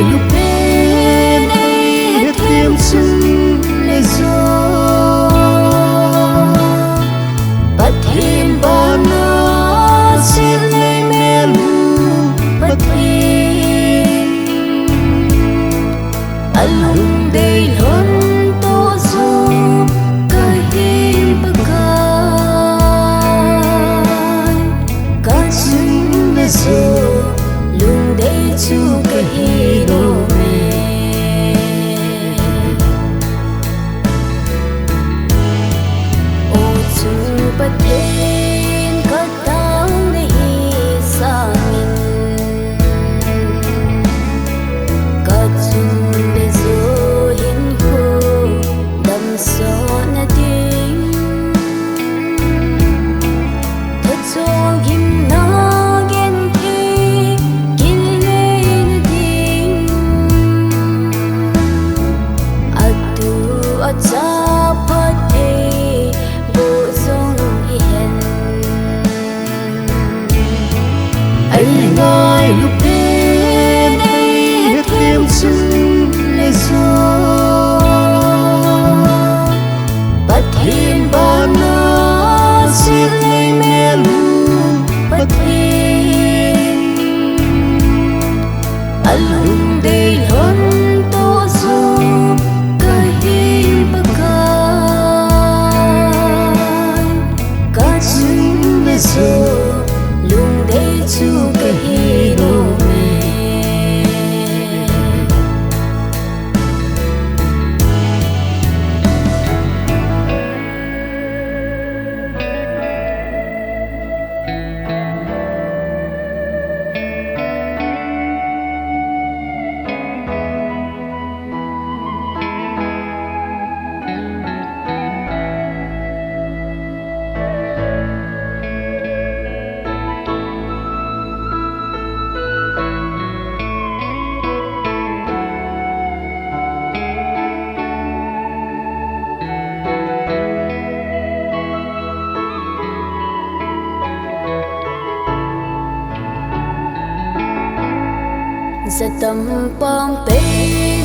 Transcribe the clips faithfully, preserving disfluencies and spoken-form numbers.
Lupen ei hethem chun le jo, Pathen bana sitlei mel Pathen, alungdei lhon toh jo kahi Pakai. Kachun le jo lungdei chu kahi nom e. O chung Pathen, katao nahi sangin, kachun le jo hinkho damsot nading, thachol gimna genthei kile nading, atu acha phattheiboh jong hihen. Ei ngailu pen ei hethem chun le jo, Pathen bana sitlei mel Pathen, alungdei lhon toh jo kahi Pakai. Kachun le jo lungdei chu kahi nom e. Jatam pang pe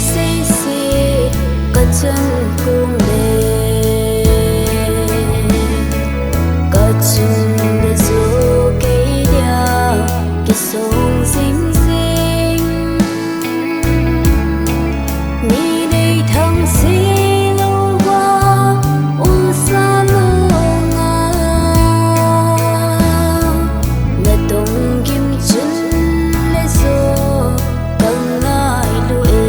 sei sei kachun kung le, kachun le jo kei dia kisong jing jing. Mi nei thang se lou va, umsa lou nga, natong gim chun le jo kang ngailu e.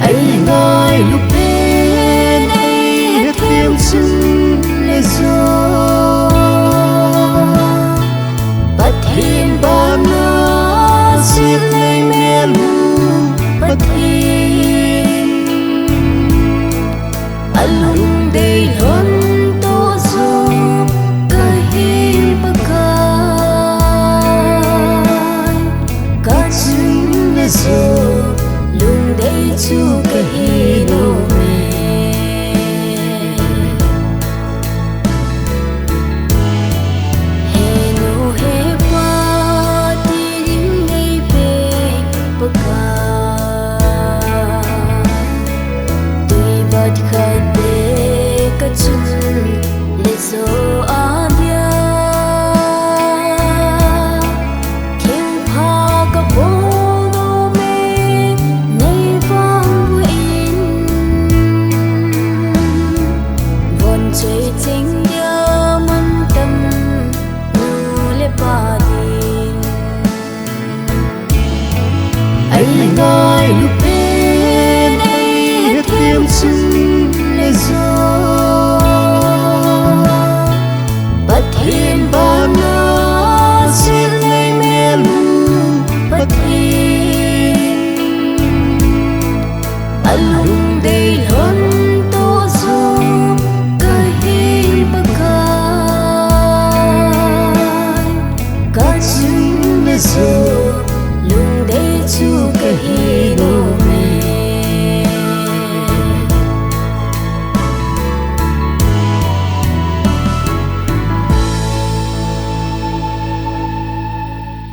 Ei ngailu pen ei hethem chun le jo, Pathen bana sitlei mel Pathen, alungdei lhon toh jo kahi Pakai. Kachun le jo lungdei chu kahi nom e. He nu he pa ti ding nei pe Pakai. Tui bat khat te kachun le jo a dia, thilpha kabol nom e, nei vangboh in. Von choi ching dia mantam nu le pa din. Ei ngailu pen ei hethem chun le jo, Pathen bana sitlei mel Pathen, alungdei lhon toh jo kahi Pakai. Kachun le jo